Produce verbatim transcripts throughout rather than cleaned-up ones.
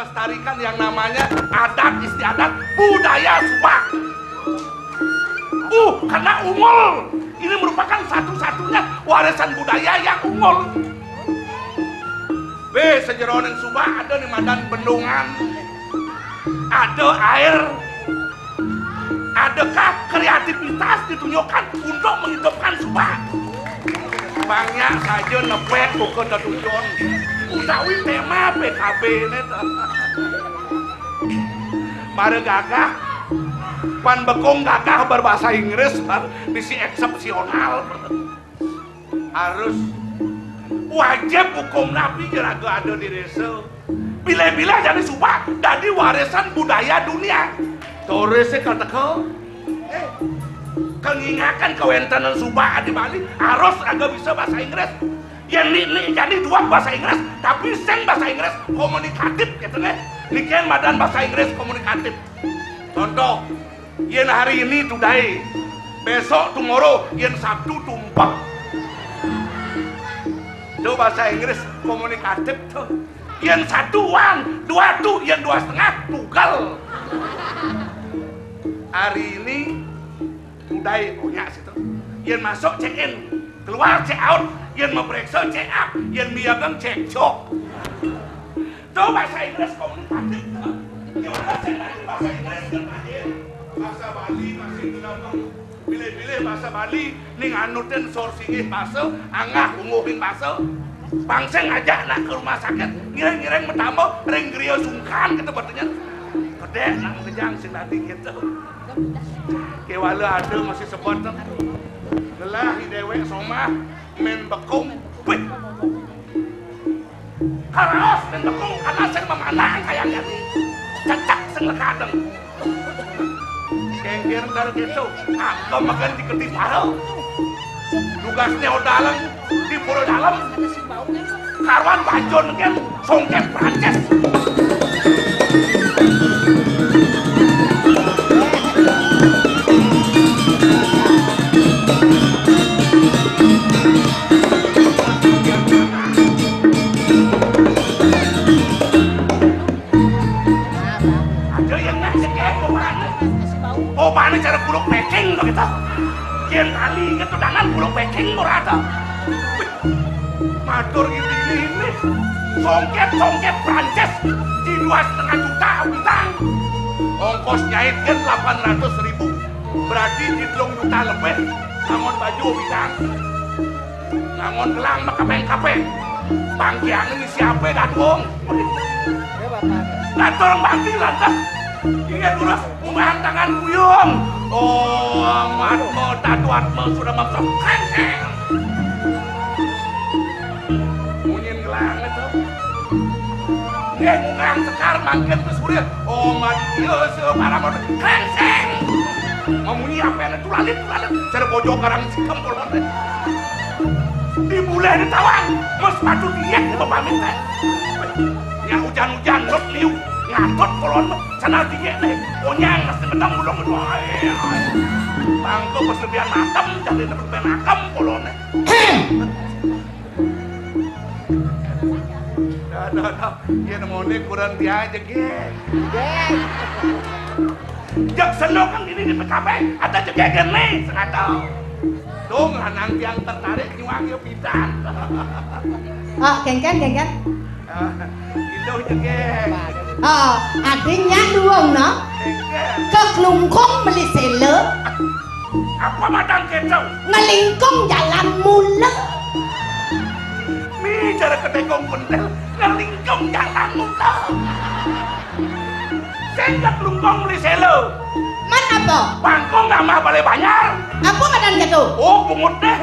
Melestarikan yang namanya adat istiadat budaya Subak. Uh, karena Ungul ini merupakan satu-satunya warisan budaya yang ungul. Wéh, sajeroning Subak ada nih madan bendungan, ada air, adakah kreativitas ditunjukkan untuk menghidupkan Subak? Bangnya saja nepek buka tetujon. Utawi tema P K B ini tuh. Mara gagah, pan bekung gagah berbahasa Inggris, bisi eksepsional. Harus wajib hukum nabi jeraga ada di desa. Bilih-bilih jani Subak dadi warisan budaya dunia. Turis sing kateka, eh, kengingakan kawéntenan Subak di Bali harus raga bisa bahasa Inggris. Yén ni, ni jani dua bahasa Inggris, tapi sing bahasa Inggris komunikatif gitu nih. Niki madan bahasa Inggris komunikatif. Contoh, yén hari ini today, besok tomorrow, yén Sabtu tumpek. Itu bahasa Inggris komunikatif tuh. Yén satu one, dua two, yén dua setengah tugel. Hari ini today, oh nya situ. Yén masuk check in, keluar check out, yén memeriksa check up, yén miagang check cok. Tuh bahasa Inggris komunikatif tuh. Gimana sih tadi bahasa Inggris kan tadi? Bahasa Bali masih gampang. Bilih-bilih bahasa Bali ning anutin sor singgih basa, anggah ungguhing basa. Pang sing ngajak nak ke rumah sakit, ngiring-ngiring matamba ring griya sungkan, kata batenya. Kedék nak makejang sing dadi gitu. Kéwala ada masih sebet. Lelah i déwék somah, mén bekung. Wih. Karaos mén bekung, ana sing mamanah kayang jani. Cecek sing lekadeng. Kéngkén ntar kéto, aku makan di kedipara. Tugasné odaleng di pura dalem. Karuan bajun kén songket Prancis. Ada yang ngasih kayak kopané. Kopané cara kuluk packing to kita. Yén tali inget pedangan kuluk packing ora ada. Matur ngene-ngene. Songket-songket Prancis di dua setengah juta bintang. Ongkos nyait kan delapan ratus ribu. Berarti di telung juta lebih. Ngangon baju bintang. Ngangon gelang makapeng-kapeng. Pangkiangin siapa dadung? Lah tolong bantu lantas. Iya lurus, umbahan tangan kuyung. Oh, amat mau tatu atma sudah mampu. Kenteng. Munyin gelang itu. Nggih, ngungang sekar mangkin wis urip. Oh, mati, oh, separa model. Krengseng. Mamunyi apa yang tulalit, tulalit. Cara bojo karang sikem polon. Di mulai di tawang, mas patu diet di pamit. Ya hujan-hujan, not liu. Ngatut polon, sana diet nih. Onyang, mas ngedang ulung. Bangko pas lebihan matem, jadi dapat penakem polon. Dah, dah, dah. Yén ngoné kurang diajak, ya. Jek seno kan ini di P K B, ada jegegé né, sengaja. Dong, lanang tiang tertarik nyuang ya pidan. Ah, kéngkén, kéngkén. Ah, itu jegé. Ah, ading nyak duwung, no? Kéngkén. Keklungkung meli séla. Apa madang kéto? Ngelingkung jalan mula. Mi cara ketekong pentel, ngelingkung jalan mula. Sing keklungkung meli séla. Man apa? Pangkung ngamah balé banjar. Apa madan kéto? Oh, bungut deh.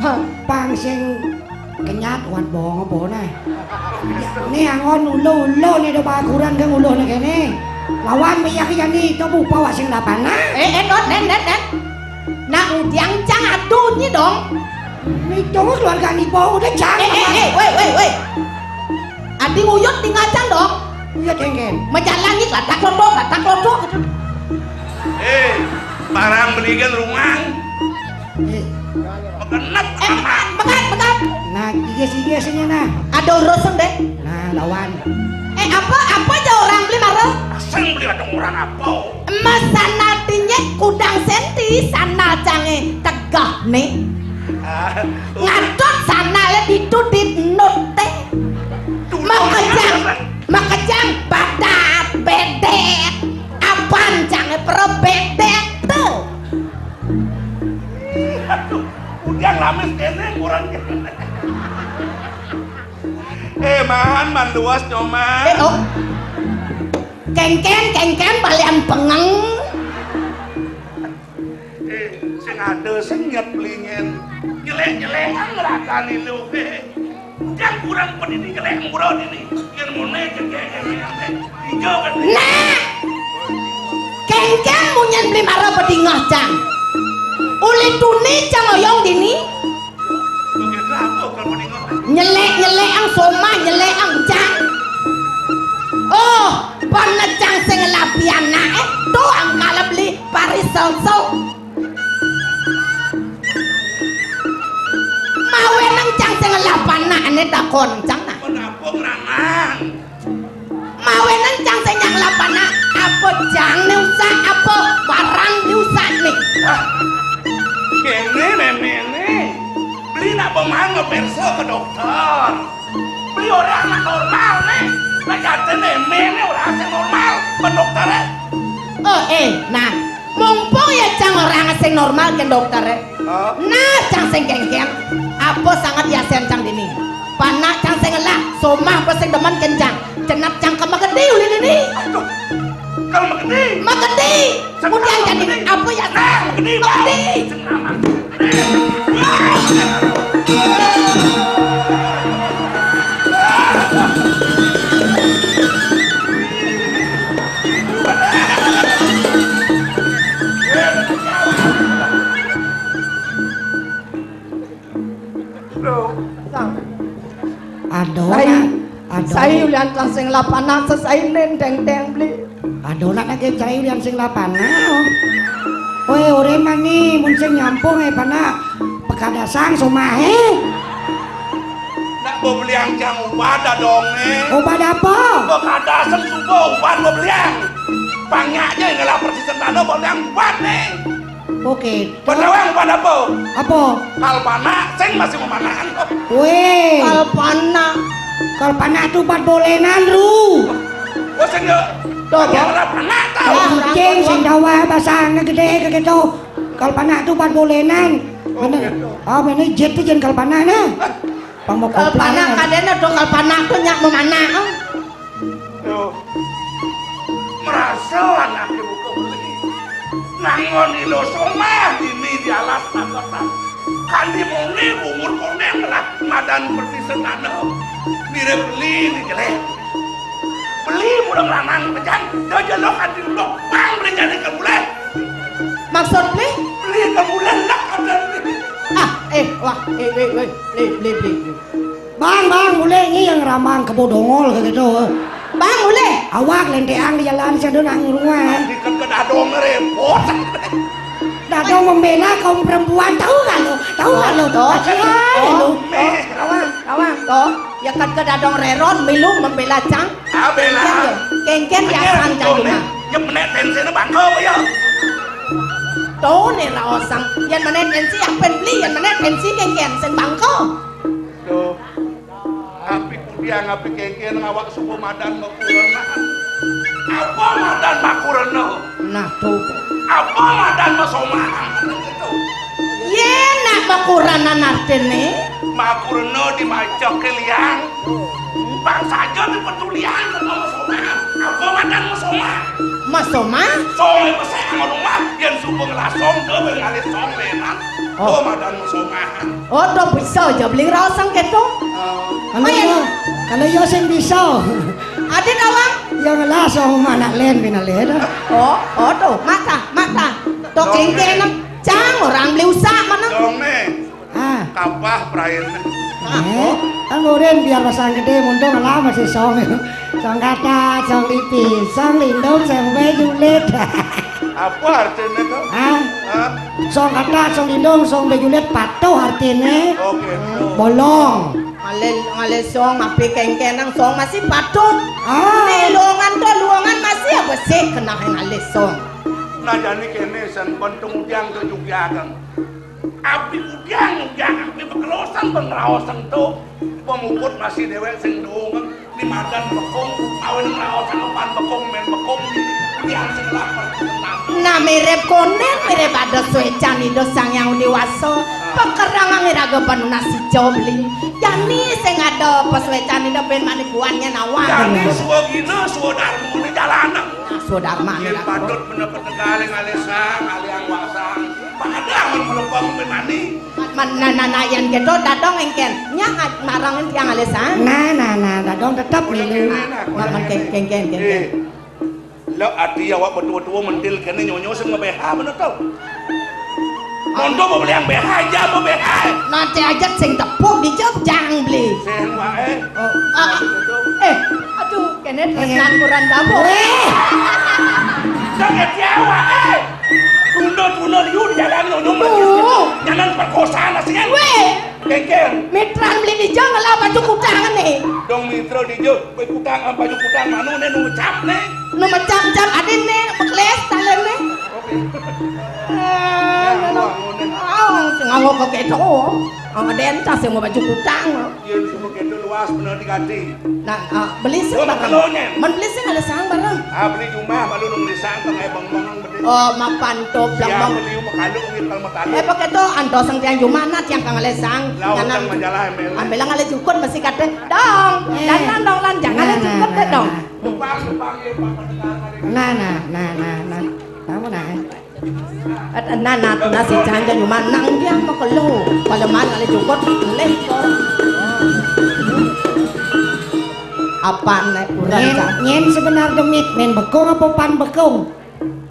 Hah, pang sing kenyat wan bohong apa né? Né angon ulu-ulu né do baguran kang ulu né kéné. Lawan miyak iya né to bupa wasing lapangan. Eh, eh, Dot, Nen, Nen, Nen. Nak udiang cang adu nyi dong. Né to keluarga né po udah cang. Eh, eh, eh, woi, woi, woi. Adi nguyut tinggal cang dong. Nguyut kéngkén. Majalan nyi latak lotok, latak lotok gitu. Eh, barang beli kan rumang. Eh, magenep eh, aman. Bekat, bekat. Nah, iki sing, iki sing nah. Ada urusan deh. Nah, lawan. Eh, apa, apa aja orang beli marah? Asal beli ada orang apa? Emas sana dinyek kudang senti sana cange tegah nih. Ah, ngatot sana le ditu di nut teh. Makejang, makejang badat bedek. Apaan cange pro bedek tuh? Aduh, udah lamis kene kurang. Eh, man, man luas, Nyoman. Eh, oh. Kengken, kengken, balian pengeng. Eh, sing ada sing nyet beli nyen. Nyelek-nyelek ngerasa nilu. Eh, udah kurang pendidik nyelek murah ini. Yang mau naik ke hijau kan. Nah, kengken munyen beli marah bedingah cang. Uli tuni cang oyong dini. Nyelek-nyelek ang somah, nyelek ang cang. Oh, panecang sing lapian nae, tuang kala beli paris selso. Mawenang cang sing lapan nae takon cang nah. Kenapa ngerangan? Mawenan cang sing nyang lapana, apa jang ne usah, apa barang diusah ne? Hah? Kene memene. Beli nak pemang ngeperso ke dokter. Beli orang anak normal ne. Nak kata memene orang sing normal, ke dokter eh. Oh, eh, nah, mumpung ya cang orang sing normal ke dokter eh. Hah? Nah, cang sing kengkeng. Apa sangat yasen cang dini? Panak cang sing ngelah, somah apa sing demen kencang. Cenap cang ke magedi uli nini. Aduh, kalau magedi. Magedi. Kemudian jadi apa ya? Nah, magedi, magedi. Loh, sang. Aduh, sai, aduh. Sai ulian cang sing lapanak sesainen deng-deng beli. Aduh, nak lagi cai ulian sing lapanak. Weh, ore mangi mun sing nyampung eh panak pekadasang somahe. Nak bebeliang cang ubat dadonge. Ubat apa? Pekadasang suba ubat bebeliang. Pangnya aja ngelah persis tanah bebeliang ubat nih. Oke. Padahal bukan apa? Apa? Kalpana, sing masih memanahan kok. Weh. Kalpana. Kalpana tuh buat bolenan, Ru. Oh, sing ya. Tuh, ya, apa? Kalpana, tahu. Kucing, sing dawa, basangnya gede, kayak gitu. Kalpana tuh buat bolenan. Oh, bener. Gitu. Oh, bener, jet tuh jangan kalpana, nah. Pang mau kalpana, koplang. Kadena tuh kalpana tuh nyak memanah. Tuh. Merasa anaknya buka beli. Nangon ilo somah ini di alas nakotan. Kandi muni umur koneng lah madan bertisen tanah. Mirip beli ini jelek. Beli murang lanang pejan, dia jelok kandi undok. Bang beli jadi ke bule. Maksud beli? Beli ke bule nak ada beli. Ah, eh, wah, eh, eh, eh, beli, beli, beli, beli. Bang, bang, mulai ni yang ramang kebo dongol ke gitu. Bang, mulai. Awak lenteang di jalan saya nang rumah. Di ke dadong repot. Dadong membela kaum perempuan, tahu nggak lo? Tahu nggak lo? Tuh. Kasihan lo. Meh. Kawan, kawan, tuh. Ya kan ke dadong reron, milu membela cang. Ah, bela. Kengken ya sang cang meh. Rumah. Ya menek tensi na bangko ya. Tuh nih raosang. Yang menek tensi yang pen beli, yang menek tensi kengken sing bangko. Tuh. Api kudiang, api kengken, ngawak suku madan makurena. Apa madan makurena? Nah, tuh. Apa madan masomahan? Gitu. Ye, nak makurena artine? Makurena di macok ke liang. Bang saja di petulian sama masomahan. Apa madan masomah? Masomah? Song yang besar sama rumah, yang suku ngelasong, ke bengalit song, lenan. Oh. Apa madan masomahan? Oh, do bisa aja beli raos sangketo. Oh. Kalau iya, kalau iya sing bisa. Adit awang? Yang langsung mana len pina len. Oh, oh tuh, mata, mata. Tuh kengken cang orang beli usah mana? Dong nih. Ah. Kapah prain. Eh, kan udah biar pasang gede muntung lama sih song. Song kata, song lipis, song lindung, song bejulit. Apa artinya tuh? Ah. Song katak, song didong, song bejulet patuh artiné. Oh, gitu. Bolong. Ngalih, ngalih song, api kéngkénang song masih patuh. Ah. Né longan to, longan masih apa sih kena ngalih song. Nah, jani kéné, Sang, kon tumudiang to juga, Kang. Api udiang, udiang, api bekelosan, pengraosan to. Pemukut masih déwék sing dongeng. Di madan bekung, awin ngraos anu pan bekung, mén bekung, udiang sing lapar, senang. Nah, mirip kuning, mirip ada suécan Ida Sang Hyang Widi Wasa. Ah. Pekerang ngiraga panunas ijo beli. Jani sing ada pesuécan Ida ben manikuan nyén awak. Jani suwa gina, suwa darma né jalanan. Nah, suwa darma. Yén patut bener petegal ngalih sang, ngalih wasang. Pangadah mun melepeng ben mani. Man, nah, nah, nah, yén kéto dadong éngkén. Nya, ah, marang tiang ngalih sang. Nah, nah, nah, dadong tetep milu. Nah, nah, kéngkén, kéngkén. Eh, lek ati awak betua-tua mentil kéné nyonyo sing nge-B H bener to. Monto mau beli yang B H aja, mau B H. Nanti aja sing tepuk dijawab jang beli. Sing waé. Oh, ah, ah. Eh, aduh, kéné tresnan kurang dapur. Wéh. Sakit awak, eh. Tunda-tunda liu di jalan nyonyo. Oh. Jangan perkosaan asian. Wéh. Kéngkén. Mitran beli di jang lah baju kutang né. Dong mitra di jang, baju kutang, ah, baju kutang manu né nu mecap né. Nu mecap-mecap adin né, mekles talen né. Oke. Ah, nganggo, nganggo. Ah, nganggo kok kéto. Ah, ada tas yang mau baju kutang. Iya, semua kéto luas bener diganti. Nah, ah, beli sing bareng. Mun beli sing ngalih sang bareng. Ah, beli jumah malu nung ngalih sang tengah bengong. Oh, mapan to, beli makalu ngitel matalu. Eh, pakai to, antos sang tiang jumah, nah, tiang kang ngalih sang. Lah, nyanan utang majalah, ambil. Ambil ngalih jukut masih kata, dong. Eh. Lan, lan, dong, lan, jangan ngalih jukut deh, dong. Jepang, Jepang, ya, Pak, pendengar, Pak. Nah, nah, nah, nah, nah. Kamu nah. Eh, nah, nah, tunas si janja jumah, nang tiang makelo. Paleman ngalih jukut, leh to. Apaan, eh, kurang. Nyén, nyén sebenar demit, mén bekung apa pan bekung?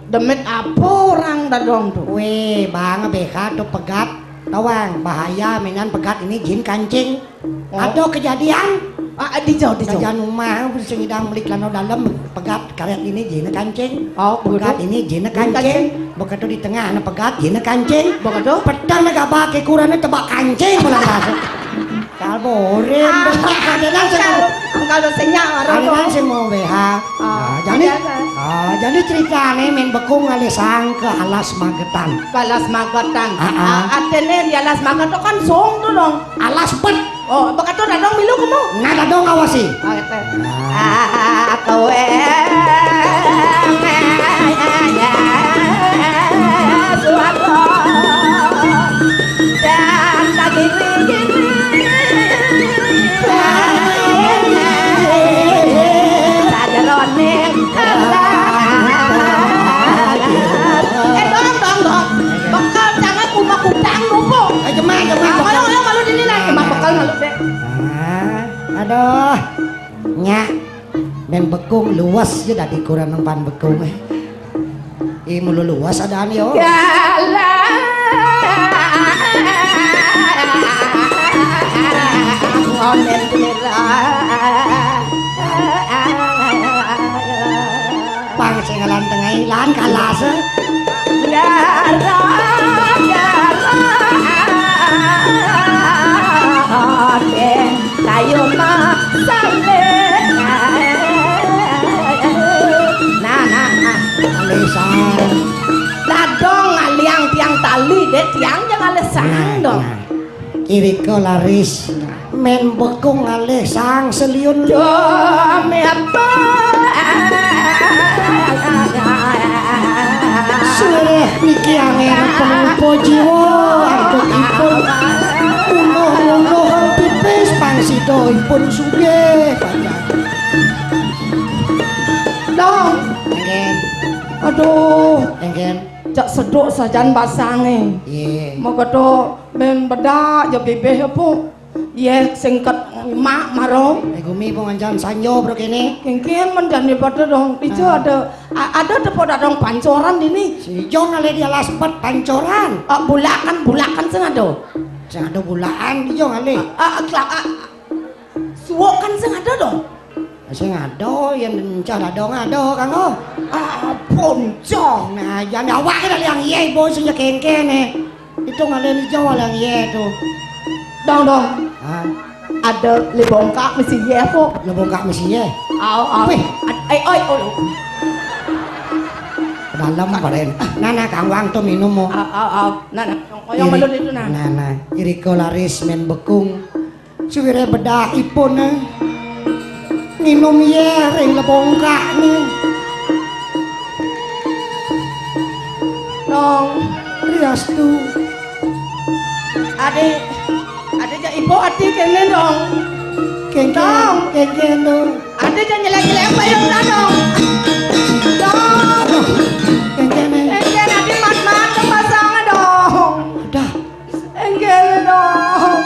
Demit apa orang dadong to? Wéh, bang, B H to pegat. Tawang, bahaya, ménan pegat ini jin kancing. Oh. Ada kejadian. Ah, ah, di jauh, di jauh. Kerjaan rumah, sing idang beli celana dalam, pegat karet ini jin kancing. Oh, pegat ini jin kancing. Jin kancing. Begitu di tengah, ana pegat jin kancing. Begitu. Petang na gabak ukurannya tebak kancing, pulang masuk. Kalborin, ah, ada nang sing, kalau, kalau senyak, ada nang sing mau B H. Ah, nah, jadi, ada, ada. Ah, jadi ceritané mén bekung ngalih sang ke alas magetan. Ke alas magetan. Ah, ah. Ah, artinya di alas magetan kan song to dong. Alas bet. Oh, begitu dadong milu kamu. Nah, dadong awasi. Oh, gitu. Ah, kowe. Suatu. Dan lagi sajeroning. Eh, dong, dong, dong. Bekal jangan kumak kutang lupa. Eh, jemak, jemak, ah, bekal. Malu, malu, malu dini lah. Jemak bekal malu deh. Ah, aduh. Nyak. Mén bekung luas ya dadi kurang nempan bekung. Eh, mulu luas adaan yo. Jalan. Ngonen pira. Pang sing lan tengah lan kalas. Dara, dara. Kayuna saleh. Nah, nah, nah. Ngalih sang. Dadong ngaliang tiang tali, dek tiang jang ngalih sang dong. Nah, nah. Irika laris. Mén bekung ngalih sang seliun. Dom apa? Seleréh niki angin pangrupa jiwa antuk ipun. Unuh-unuh pipis pang sida ipun sugih. Dong. Éngkén. Aduh. Éngkén. Cak seduk sajan basangé. Iya. Moga to mén bedak ya bibih apa? Yéh, sing ket mak maro. Eh, gumi pengancan sanjo bro kéné. Kéngkén men jani pada dong. Ijo ada, a-, ada tepo dadong pancoran dini. Ijo ngalih di alas pet pancoran. Ah, bulakan, bulakan sing ada. Sing ada bulakan ijo ngalih. Ah, ah, kelak, ah, suwuk kan sing ada dong. Sing ada, yén encah ada ngada, Kang, oh. Ah, ampun, Cong. Nah, jan awak kita liang iya, ibu sing kéngkén, eh. Itu ngalih ijo liang iya tuh. Dong, dong. Hah? Ada lebongkak mesti iya, apa? Lebongkak mesti iya? Au, au. Wih. Ad-, ai, ai, oh. Dalam, Pak Den. Nah, nah, Kang Wang tuh minum, mo. Au, au, au. Nah, nah, yang Iri-, malu itu, nah. Nah, nah. Irika laris men bekung. Suwiré bedah ipun, eh, nginum yéh ring lebongkak né. Nong. Riastu. Adi, adi jak ibu adi kéné, Nong. Kéngkén, Nong. Kéngkén, Nong. Adi jak nyelek-nyelek apa yang udah, Nong? Nong. Kéngkén, eh. Kéngkén, adi mat-mat ke pasang, Nong. Udah. Enggak dong.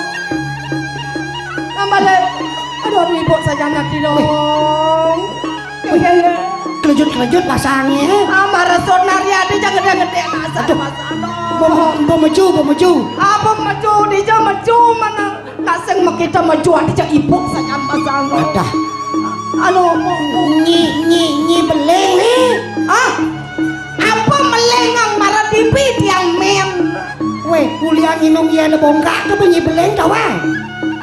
Nambah le. Aduh, aduh, ibu saja nanti dong. Enggak. Kelejut-kelejut pasangnya. Ambar resut nari adi jangan gede-gede masa. Aduh. Masa dong. Bo, bo meju, bo meju. Apa meju? Dija meju mana? Nak sing makita meju adi jak ibu saja pasang. Adah. Anu, nyi, nyi, nyi beling. Ah, apa meling nang marah tipi tiang men? Wéh, kuliah nginum yéh lebongkak ke benyi beléng tawang.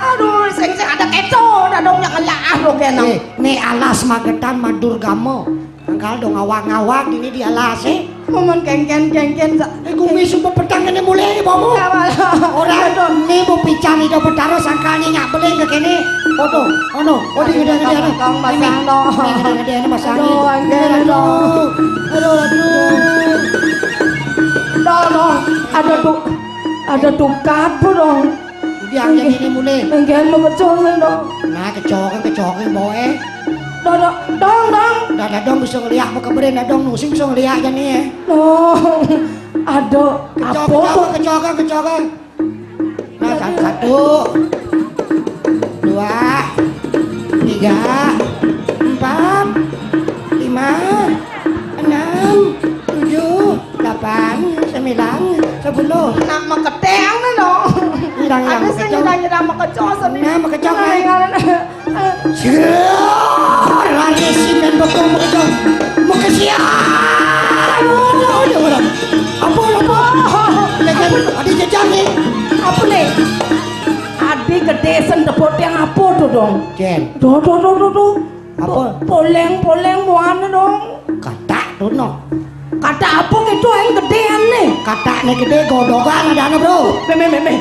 Aduh, sing sing ada keco, dadong nyak ngelah lo kena. Wéh, né alas magetan madurgama. Angkal dong ngawag-ngawag ini di alas, eh. Momen kengken kengken sa. Eh, kumis sumpah petang kene mulai ini bomo. Orang aduh. Né bu pican ida petara sangkal né nyak beléng ke kene. Foto, ono, oh di gede-gede, aduh. Kang masang no. Gede-gede, aduh, masang. Aduh, anggen, aduh. Aduh, aduh. Dong, dong. Ada tu, ada tukat pun dong. Udah, yang ini mulai. Enggan mau kecok sih dong. Nah, kecokin, kecokin, boe. Dong, dong, dong, dong. Dah, dah, dong bisa ngeliat, mau keberin, dah, dong, nusi bisa ngeliat aja nih, ya. Dong, ada apa tuh? Kecokin, kecokin, kecokin. Nah, sa-, satu, dua, tiga, empat, lima, enam, tujuh, delapan, sembilan, sepuluh. Nak maketeng nih dong. Hilang, hilang, ada sih makecok. Hilang, hilang makecok sini. Nah, makecok, nah, nih. Hilang. Siar, lari si men betul betul. Makesian. Apa, apa? Lagi ada jejak nih. Apa nih? Adi gedé sen depot yang apa tuh dong? Jen. Tuh, tuh, tuh, tuh, tuh. Apa? Po-, poleng, poleng muana dong. Katak tuh no. Katak apa gitu yang gedean nih? Katak nih gedé godogan ada anak, bro. Meh, meh, meh, meh.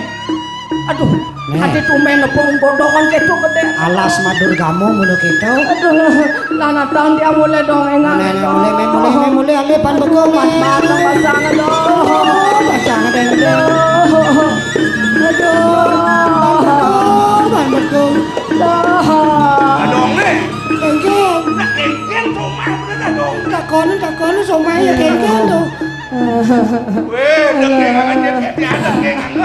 Aduh, nih. Adi tumen apa godogan gitu gedé. Alas madurgama mulu gitu. Aduh, lanatan dia mulai dong enggak. Nah, nah, mulai, mulai, mulai, mulai, alih pan bekung, nih. Pas banget, pas banget dong. Oh, pas banget, nih. Aduh. Aduh. Pan bekung, pan bekung. Dah. Adong nih. Kéngkén. Nah, kéngkén somah bener adong. Takonin, takonin somah ya kéngkén tuh. Wéh, dengkeng aja, dia ada kéngkén.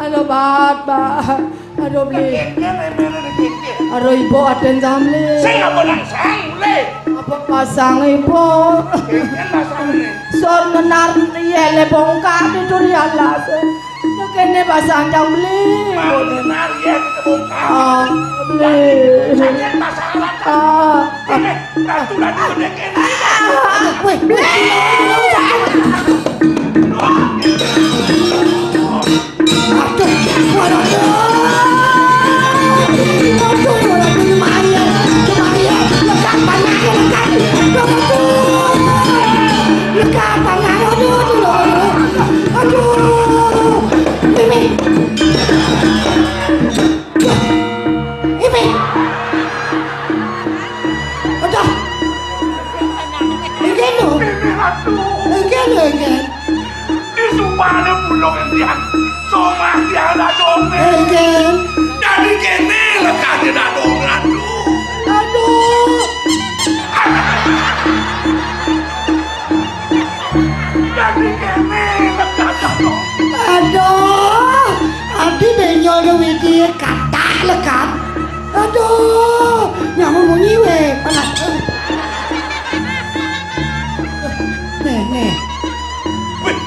Aduh, bat, bat. Aduh, beli. Kéngkén, emang ada kéngkén. Aduh, ibu aden samli. Saya nggak pernah sang, mulai. Apa pasang ibu? Kéngkén pasang nih. Sor ngenar iya le bongkar itu di alas. Kéné pasang jam beli. Mau nari ya kita bongkar. Ah, beli. Sakit masalah. Ah, ini ratu-ratu gede kéné. Wéh, beli. Aduh, waduh. Aduh, waduh, lumayan. Lumayan. Lekat panah, lekat. Lekat panah. Aduh, aduh, aduh. Aduh. Mimi. Mimi. Aduh. Enggak, no. Mimi, aduh. Enggak, no, enggak. Di sumpahnya bulung Indian. Somah dia ada dong. Enggak. Jadi kéné lekatnya dadong, aduh. Aduh. Jadi kéné, aduh. Adi benyol ke witi katak lekap. Aduh, nyamu munyi wé. Panas. Nih, nih. Wih.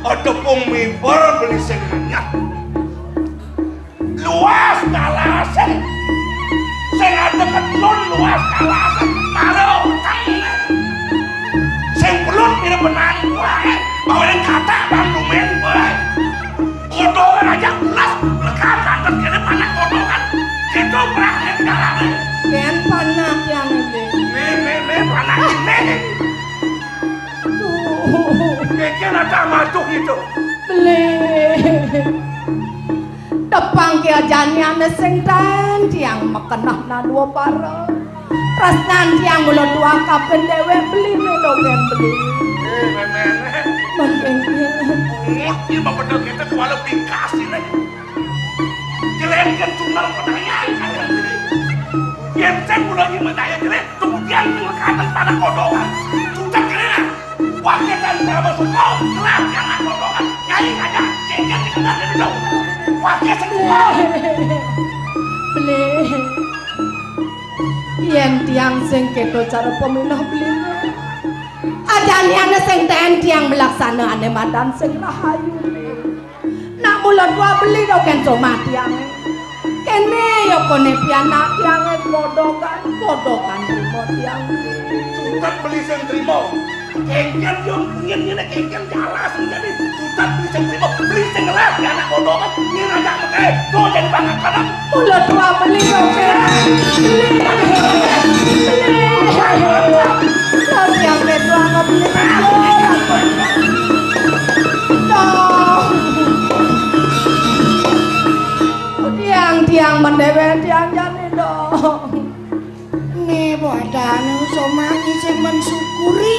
Ada pung mimbar beli sing nanya. Luas kalasé. Sing Kén panah tiang, Beli. Nih, nih, nih, panah ini. Aduh. Kengkén ada madu itu. Beli. Tepang ki ajaniané sing ten tiang makeneh nadua para. Tresnan tiang mula tuah kapin déwék Beli né dogén Beli. Eh, méméné. Mangkin. Pungut, ieu mah bener kita kuala bingkas ini. Jelengkeun tunggal pertanyaan kagak Beli. Yén saya mula ieu mah daya jelek, kemudian mengatakan pada kodokan. Sudah kena. Pakai dan berapa suku, kelar jangan kodokan. Nyai aja, kengkén dikenal dari jauh. Pakai semua. Beli. Yén tiang sing kéto cara paminah Beli. Ajaniané sing ten tiang malaksana ané madan sing rahayu. Nak mula tuah Beli dogén somah tiangé. Kéné ya koné pianak tiangé kodokan, kodokan trima tiang. Sutan Beli sing trima. Kengkén yo mungkin ngene kengkén jalas menjadi sutan Beli sing trima, Beli sing ngelah ya anak kodokan ngene aja mete. Tuh jadi banget kadang. Mula tuah Beli dogén. Beli. Beli. Lah tiang Beli. Dong. Tiang-tiang mendéwék tiang jani dong. Né bodané somah sing mensyukuri.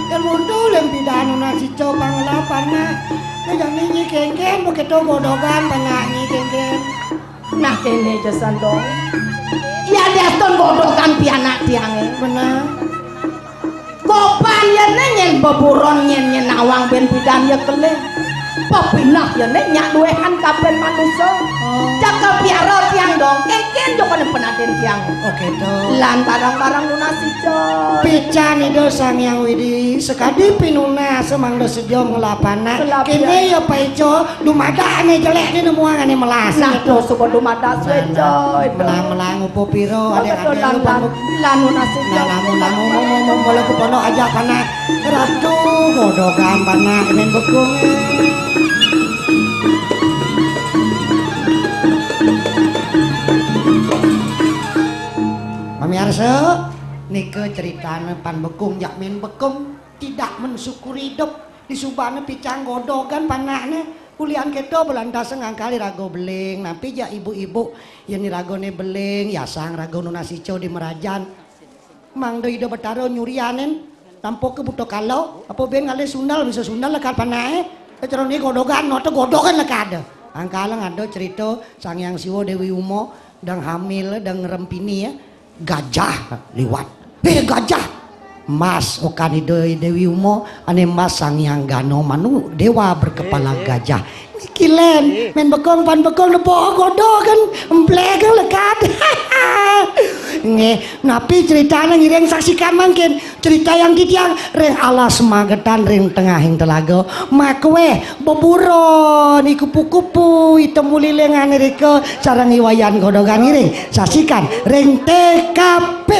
Kén mutu lem pidana nasi coba ngelapan nah. Né jani nyi kengkén begitu godogan benak nyi kengkén. Nah kéné jasan dong. Ya diastun godogan pianak tiangé. Bener. Gopan yéné nyén beburon nyén nyén nawang bén pidan ya kelih. Pepinah yéné nyak duwéhan kabén manusa. Oh. Jaga piara tiang dong, kengkén jokone penadén tiang. Oh, gitu. Lan barang-barang nunas ijo. Pican Ida Sang Hyang Widi, sekadi pinunas mangda sedia ngelapanak. Kelap, kéné ya. Ya paijo, dumadak ané jelék né nemuang ané melas. Nah, gitu. Tuh suba dumadak suéjo. Melang-melang upa pira, adik-adik, lan, lupa lan, lan nunas ijo. Nah, lamun, lamun, lamun, lamun, lamun, bola ke pondok aja panak. Ratu godogan panak, men bekung. Pamiarsa, nika ceritane Pan Bekung jak men bekung, tidak mensyukuri hidup. Disubane picang godogan panakne, ulian keto belantas ngangkali raga beling, napi jak ibu-ibu, yen ragane beling, yasang raga nunas ica di merajan. Mangda Ida Betara nyurianin, tampoke buta kala, apa ben ngalih sundal bisa sundal lekad panahe. Carane godogan, nota godogan lekad. Angkala ada cerita Sang Hyang Siwa Dewi Uma, dang hamil, dang ngrempini ya. Gajah liwat. Eh, gajah. Mas, okan Ida Dewi Uma, ane mas Sang Hyang Gana manu, dewa berkepala gajah. Kilen, men bekong pan bekong nepo godo kan, emplek kan lekad. Nggih, napi critane ngiring saksikan mangkin. Crita yang titiang ring alas magetan ring tengahing telaga. Makweh beburon i kupu-kupu item ulilingane rika sareng i Wayan Godogan ngiring. Saksikan ring T K P.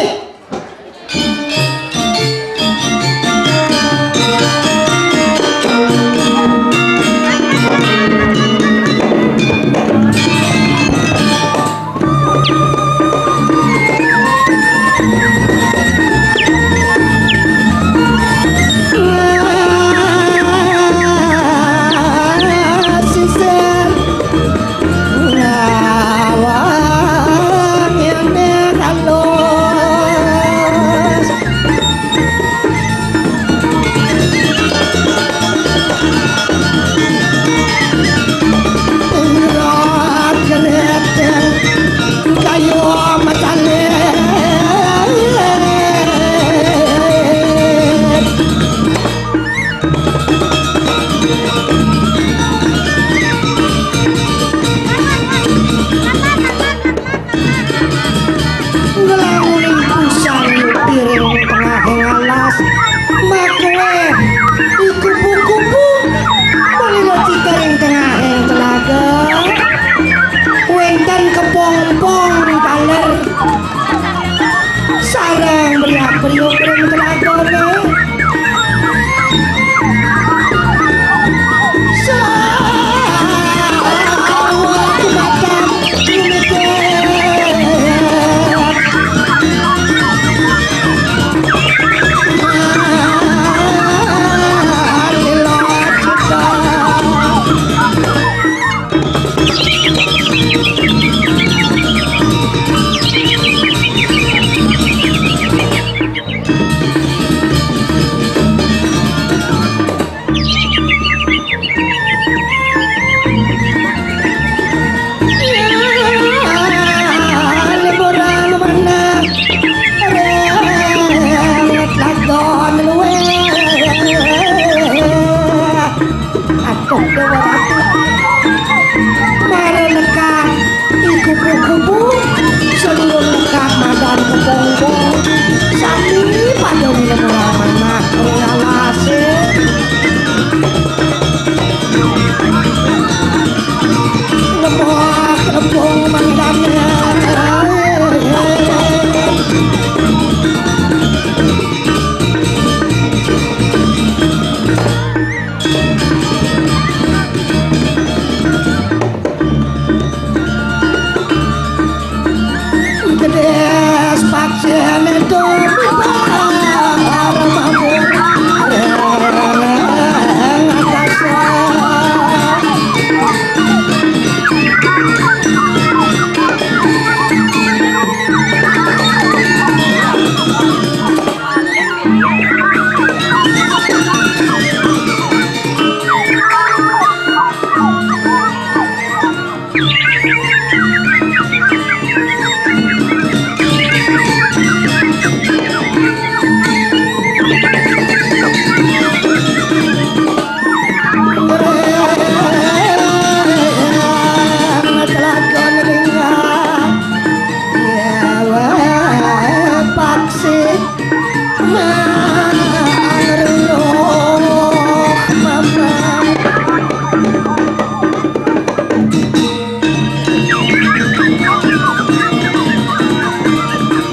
Nglanguning pusang piring tengahing alas, makuweh i kupu-kupu, malila cita ring tengahing telaga. Wenten kepongpong taler, sareng beriak-beriuk ring telagane. Sawat matan lumikir.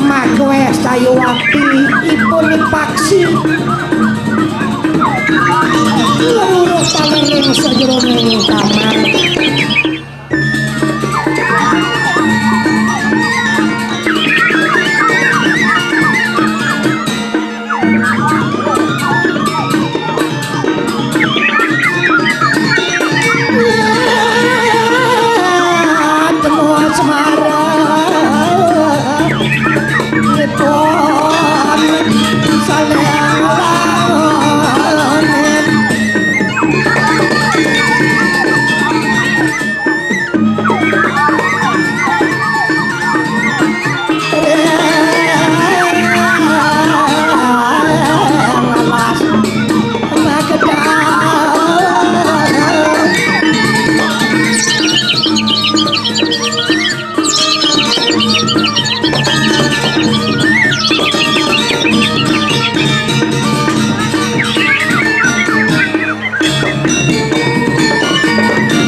Makweh sayuwakti ipun paksi. Ngeluruh palening sajeroning kamar.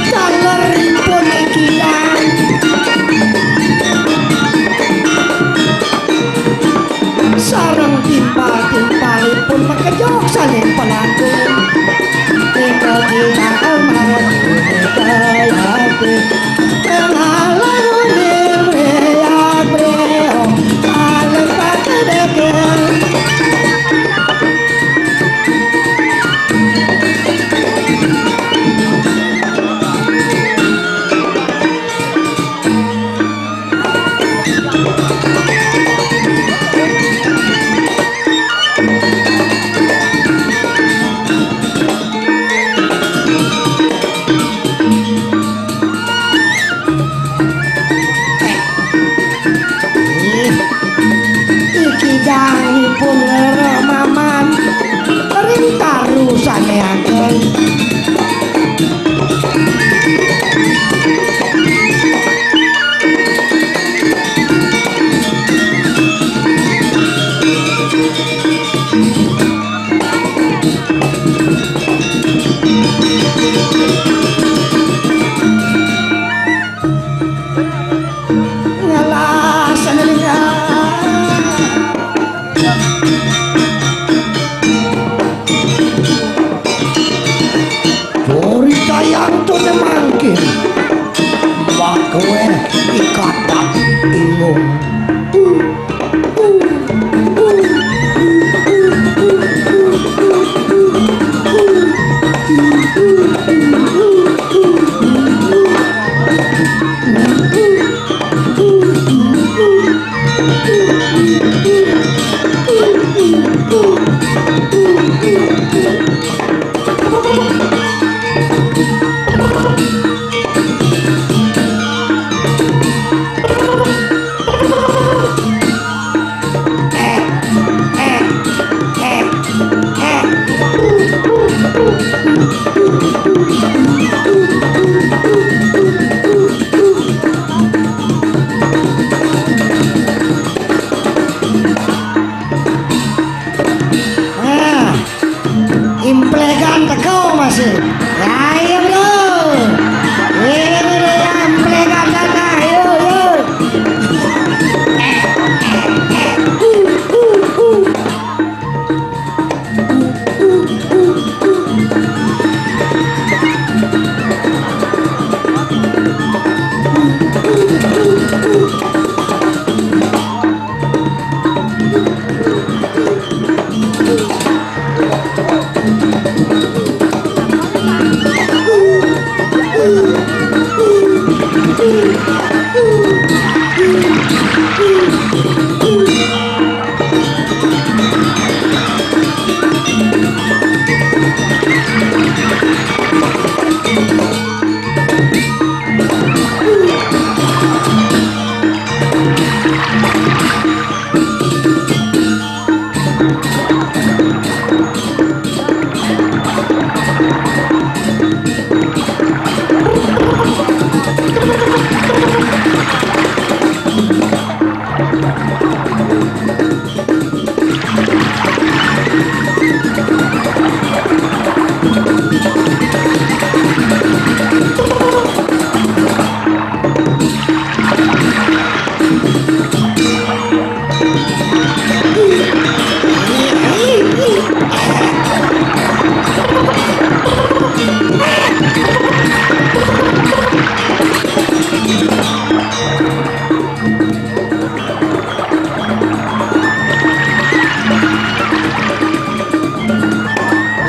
Taleripun inggihan sareng timpal-timpalipun makejok saling pelangkung. Tinggal kita amat kaya Iki dangipun Ramaman ring taru sané ageng. Ngalah sané linggah. Puri kayang tuné mangkin. Wakweh ikadak ingung.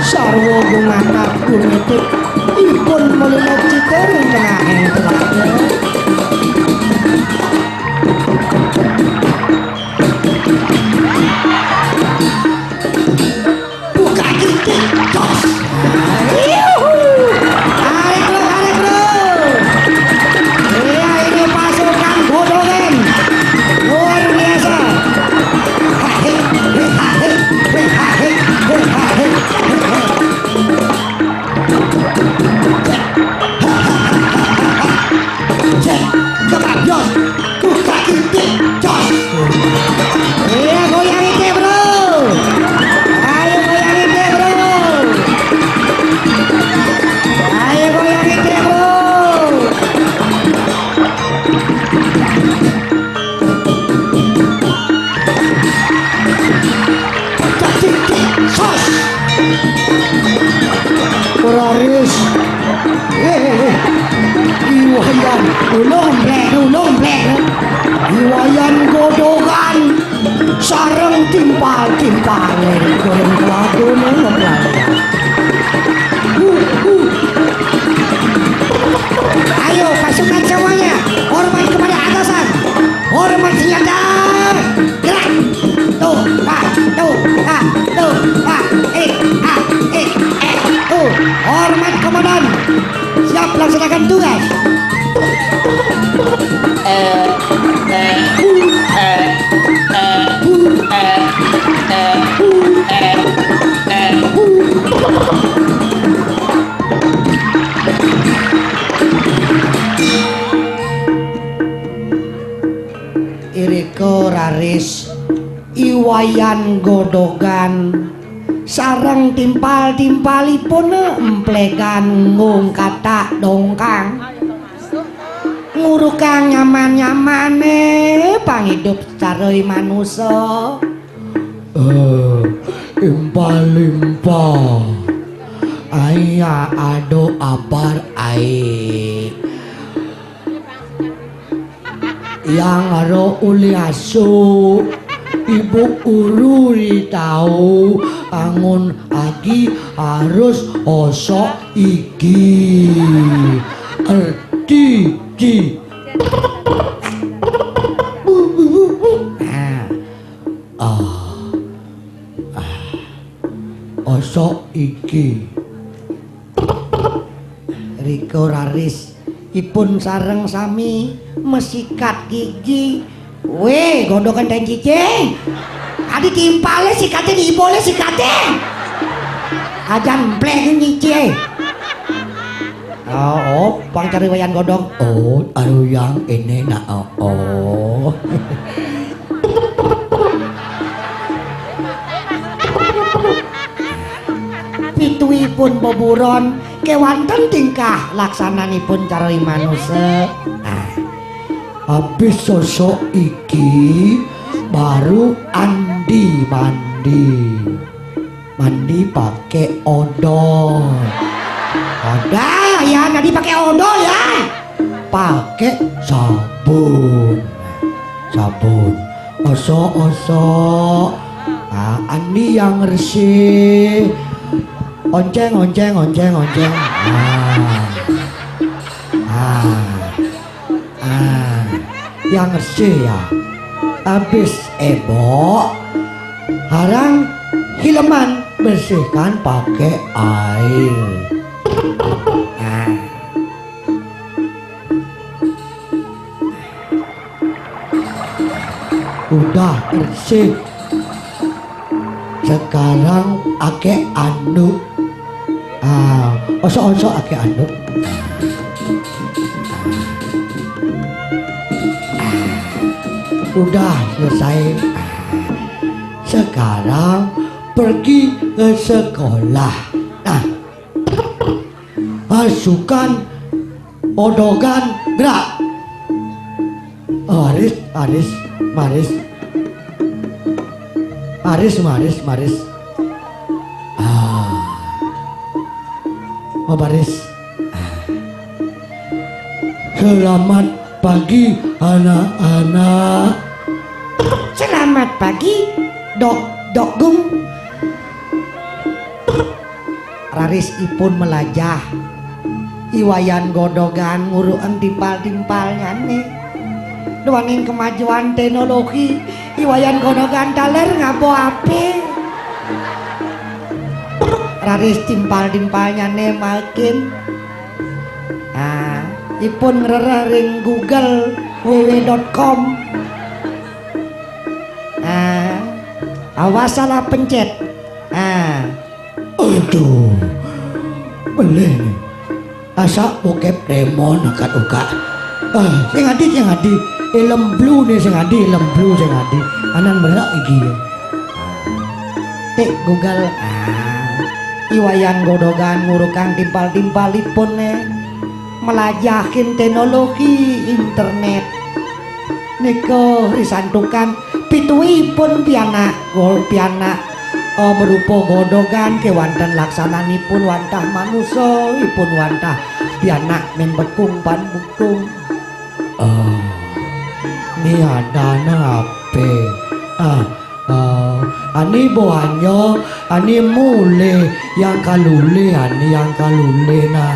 Sarwa gumatak gumitip, ipun melilit citer ing tengahing telaga. Buka titik, jos. Yuhu. Tarik, Bro, tarik, Bro. Iya, ini pasukan Godongan. Luar biasa. Hahik, hahik, hahik, hahik. Cek, gebrak, jos. Buka titik, jos. Iya, goyang titik, Bro. Ayo, goyang titik, Bro. Ayo, goyang titik, Bro. Buka titik, jos. Ora ris. Eh, eh, eh. Iwayan ulung blek, ulung blek. Iwayan Godongan sareng timpal-timpal. Goreng kelado, ngeplak. Uh, uh. Ayo, pasukan semuanya, hormat kepada atasan. Hormat senjata. Gerak. Tuh, ah, tuh, ah, tuh, ah, eh, ah, eh, eh, tuh. Hormat komandan. Siap laksanakan tugas. Eh, eh, eh, eh, eh, eh, eh, eh. Irika raris Iwayan Godongan sareng timpal-timpalipun emplegan ngungkatak dongkang. Ngurukang nyaman-nyamane pangidup secara manusa. Eh, impal-impal. Aya ada abar ae. Yang aro uli asu, ibu uru ri tau, angun agi harus osok iki. Erti di. Nah. Ah. Ah. Osok iki. Rika raris ipun sareng sami mesikat gigi. Weh, Godongan dan cicing. Adi timpale sikate, dibole sikate. Ajan mpleh nyici. Oh, oh, pang cari Wayan Godong. Oh, ayo yang ini nak, oh, oh. Pituipun beburon kewanten tingkah laksananipun cara manusa. Ah. Habis sosok iki baru andi mandi. Mandi pakai odol. Odol ya, tadi pakai odol ya. Pakai sabun. Sabun. Osok-osok. Ah, andi yang resik. Onceng, onceng, onceng, onceng. Ah. Ah. Ah. Yang resik ya. Habis ebok, harang hileman, bersihkan pakai air. Ah. Udah bersih. Sekarang akeh anduk. Ah, osok-osok akeh anduk. Udah selesai. Sekarang pergi ke sekolah. Nah, pasukan odogan gerak. Aris, aris, maris. Aris, maris, maris. Ah. Mabaris. Ah. Selamat pagi, anak-anak. Selamat pagi, Dok Dokgung. Raris ipun melajah. I Wayan Godogan nguruken timpal-timpalnyane. Duaning kemajuan teknologi, I Wayan Godogan taler ngaba ape. Raris timpal-timpalnyane makin. Ah, ipun ngrereh ring Google, www.com. Ah, awas salah pencet. Ah. Aduh. Beleh ne. Asak bokep demon angkat uga. Ah, sing adi, sing adi. Ilem blu ne, sing adi, ilem blu, sing adi. Anan merak iki ya. Tik Google. Ah. I Wayan Godogan ngurukang timpal-timpalipun ne. Melajahin teknologi internet. Nika risantukan pituipun pianak, gol pianak, eh, marupa godogan kewanten laksananipun wantah manusa, ipun wantah pianak men bekung pan bukung. Oh, ni adana ape? Ah, ah, ani boanyo, ani mule yang kalule, ani yang kalule nah.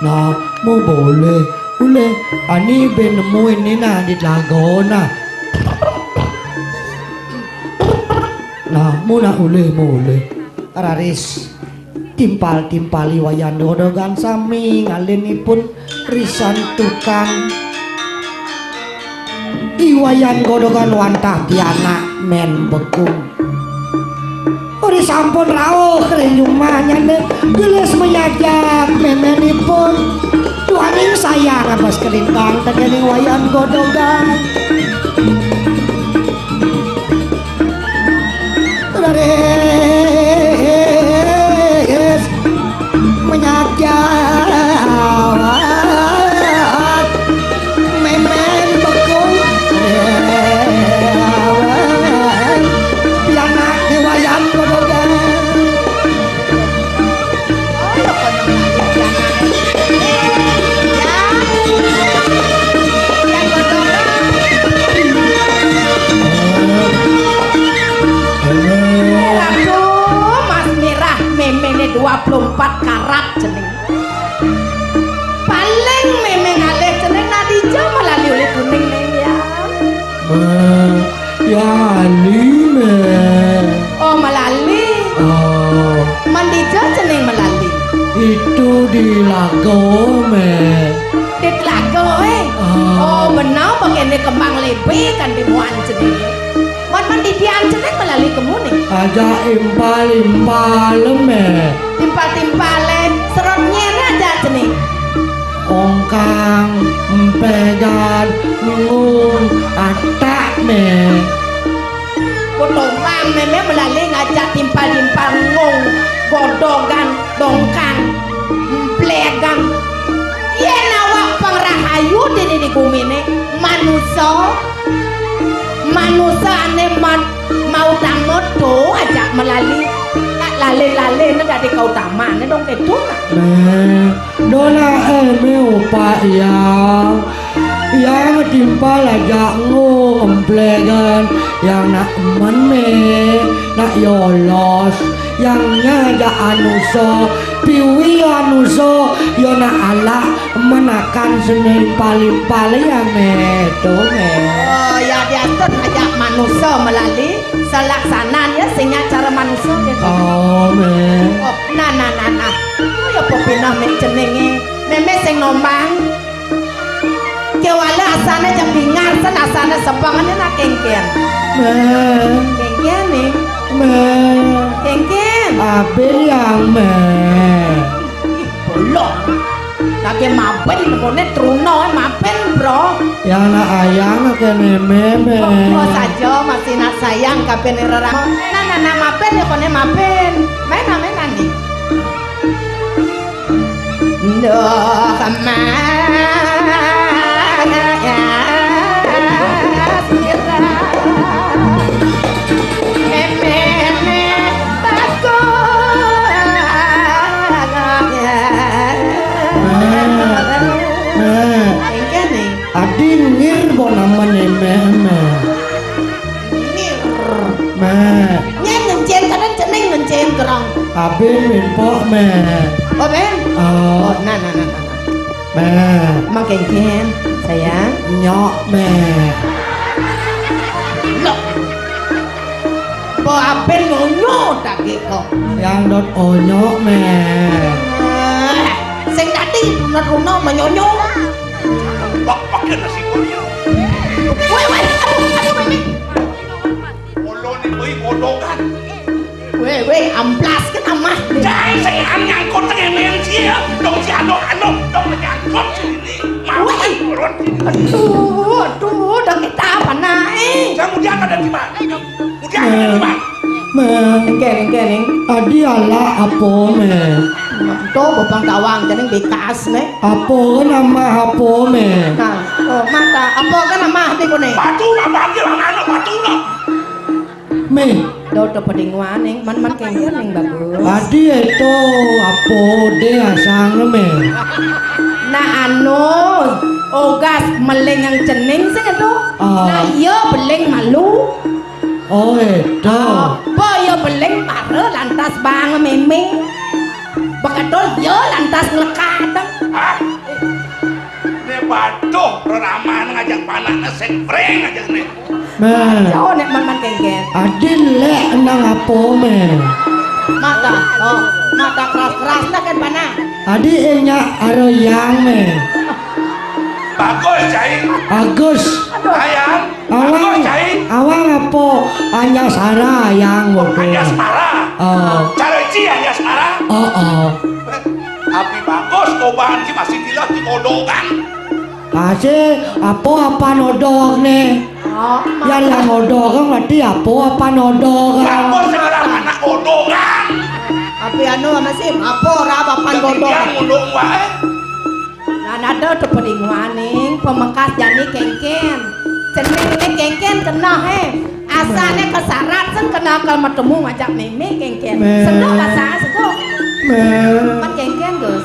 Nah, mu boleh, boleh. Ani ben nemu ini nah di telaga nah. Nah, mu nak boleh, mu boleh. Raris timpal-timpali Wayan Godogan sami ngalinipun risantukan. I Wayan Godogan wantah pianak men bekung. Uri sampun rauh ring jumahnyane, gelis manyajak memenipun. Duaning sayang abas kelintang tekening Wayan Godogan. Raris menyajak memen bekung. Pianak Wayan Godogan. Aduh, Mas Mirah, memene dua puluh empat karat jeneng. Paling meme ngalih jeneng Nadija melali oleh kuning neng ya. Ma, ya ali me. Oh, melali. Oh. Mandija jeneng melali. Itu di Lago me. Di Lago, eh. Oh. Oh, benar, pakene kembang lebe kan di muan jeneng. Mon, mon didian jeneng melali kemune. Aja impal-impal me. Timpal-timpale, serot nyene aja jeneng. Ongkang, empegan, ngung, atak me. Potongkang meme melali ngajak timpal-timpal ngung, godogan, dongkang, emplegan. Yen awak pangrahayu dini di gumine, manusa, manusa ane man-, mautama to ajak melali. Tak lali-lali ne dadi kautamane dong ketu nak. Nah, dona eme upak yang, yang timpal ajak ngung emplegan, yang nak men me, nak yolos, yang nya ajak anusa, piwi anusa, yo nak alak menakan seni paling-paling ame to me. Oh, ya diatur ajak manusa melali, selaksanan ya sing nyak cara manusa gitu. Oh, me. Oh, nah, nah, nah, nah. Oh, ya pepinah mek jenenge. Meme sing nombang. Kewala asane jam Mé. Kénkén, Ning. Mé. Kénkén. Abin yang mé. Ih, bolong. Kagé maben nemoné truna, maben, Bro. Yang nak ayang kéné mé, mé. Kok saja masih nak sayang kabéh ning rerama. Nah, nah, nah, maben ya koné maben. Main, main, Ning. Nduh, Mas, sira. Mémé bagus. Mé, mé. Engké nih. Adi ngir mbok namané mémé. Ngir. Mé. Nyén ngencén, kadén cening ngencén, gerong. Abin mimpok, mé. Oh, Ben? Oh. Oh, nah, nah, nah, nah, nah. Mé. Mang Kénkén, sayang. Nyok, mé. Loh. Po abin nyonyo dagé kok. Yang dot onyok, mé. Ah, sing dadi runa-runa menyonyo. Bak pakai nasi koyo. Wéh, wéh, aduh, aduh, Mémé. Olo ni kuwi kodokan. Wéh, wéh, amplas kan amah. Jangan sing nyangkut tengene sih ya. Dong si ado ado dong nyangkut sini. Mau turun sini. Aduh, aduh, udah kita apa naik? Jangan mudian ada di mana? Mudian ada di mana? Mé. Engké, engké, Ning. Adi ala apa, mé? Tuh, bopang tawang, jeneng bekas, né. Apa nama apa, mé? Nah, oh, mata, apa kan nama adi koné? Batu, apa ambil anak batu lah. Mé. Dodo peding waning, man-man kénkén ning bagus. Adi eto apa dé asang mé? Nah anu, ogas meling yang cening sing eto. Ah. Nah iya beling malu. Oh, eto. Apa ya beling para lantas bang mémé. Bekedul ya lantas nglekadeng. Hah? Né baduh reraman ngajak panakné sing pring aja né. Mé. Jauh nek man-man kénkén. Adi lek nang apa, mé? Mata, oh, mata keras-keras tak kan panah. Adi enyak aro yang, mé. Bagus, Cai. Bagus. Ayang. Awang, bagus, Cai. Awang apa? Anyasara yang. Oh, Anyasmara. Oh. Cara Ci Anyasmara. Oh, oh. Tapi bagus kobahan Ci masih gila di kodokan. Kasih apa apa nodok nih? Oh, yang yang nodok kan berarti apa apa nodok kan? Bagus sekarang anak kodokan. Tapi anu masih apa ora apa nodok? Yang ngunduk wae. Lan ada tepening waning pemekas jani kénkén. Cening né kénkén kena, hé. Asané kesarat sing kena akal matemu ngajak mémé kénkén. Mé. Sedok asa sedok. Mé. Pan kénkén, Gus.